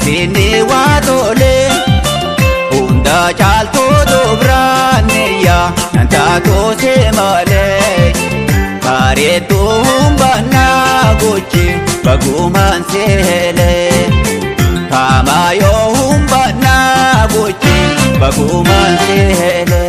Hosinni waa tole hunda caaltuu dubraaniyya nan taatoo si malee bareedduu humbannaa gochi bagumaan seelee kaamayoo humbannaa gochi bagumaan seelee.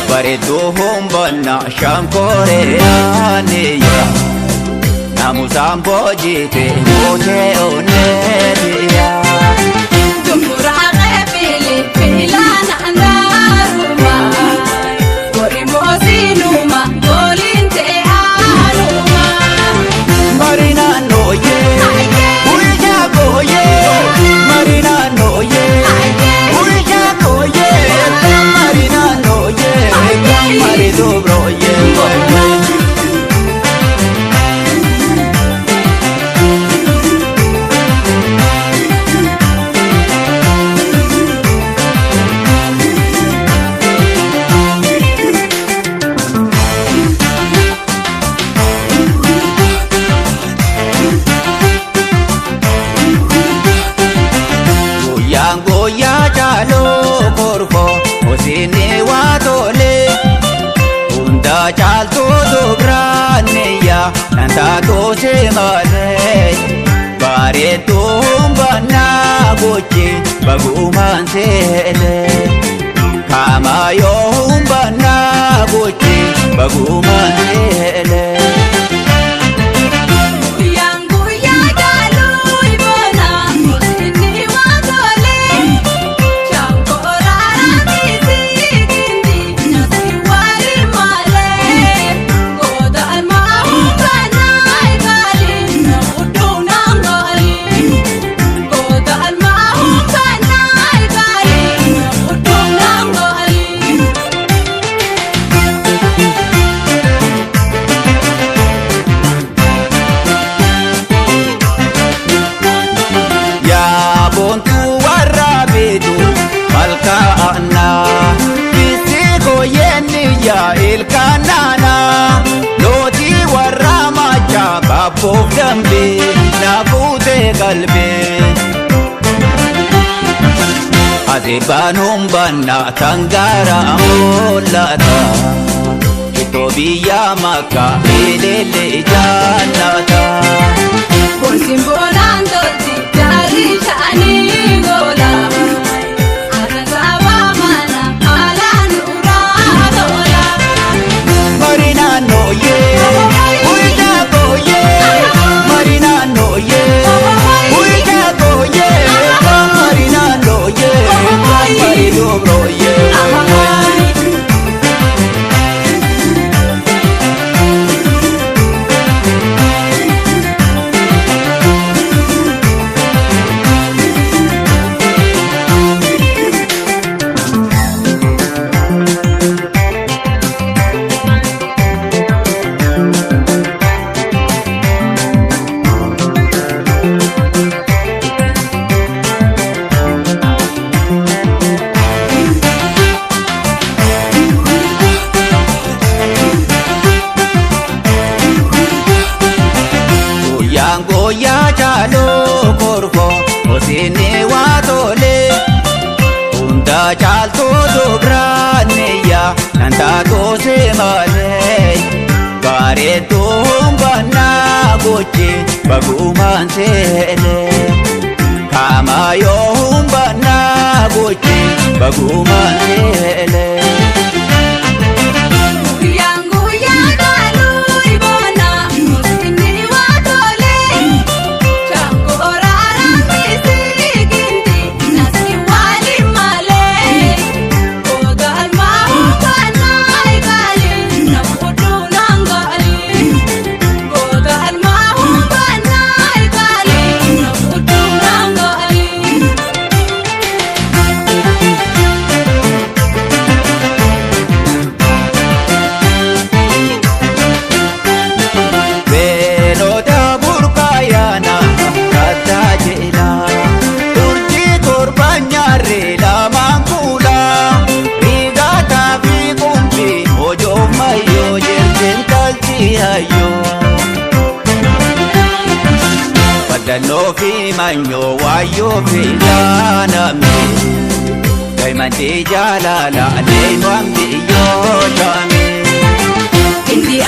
Bareedduu humbanna shankoreyaaniya namusaan boojite mootee onneetiya. Dumburaa qeefilee fiilaan andaarumaa gori moosiinuma gooliin ta'e haalumaa. Marinaannooyee bulchaa gooyee marinaannooyee bulchaa gooyee marinaannooyee mari dubrooyee. Guyyaa caaluu korfoo hosinni waa tole hunda caaltuu dubraaniyya nan taatoo si malee bareedduu humbannaa gochi bagumaan seelee kaamayoo humbannaa gochi bagumaan seelee. Ilkaanana lootii warra machaa babboof dambe na fuutee qalbee. Azeebaan humbanna tangaara mul'ata ittoo biyya makka eleellee jaallata. Boonsiin boonaan tolti gaarii sha'anii goola. Guyyaa caaluu korfoo hosinni waa tole hunda caaltuu dubraaniyya nan taatoo si malee bareedduu humbannaa gochi bagumaan seelee kaamayoo humbannaa gochi bagumaan seelee. Guyyaan guyyaa. Badannoo fi manyoo waayyoo fi laaname. Daa'imantii jaalala deemaan biyyoo jaame. Indi.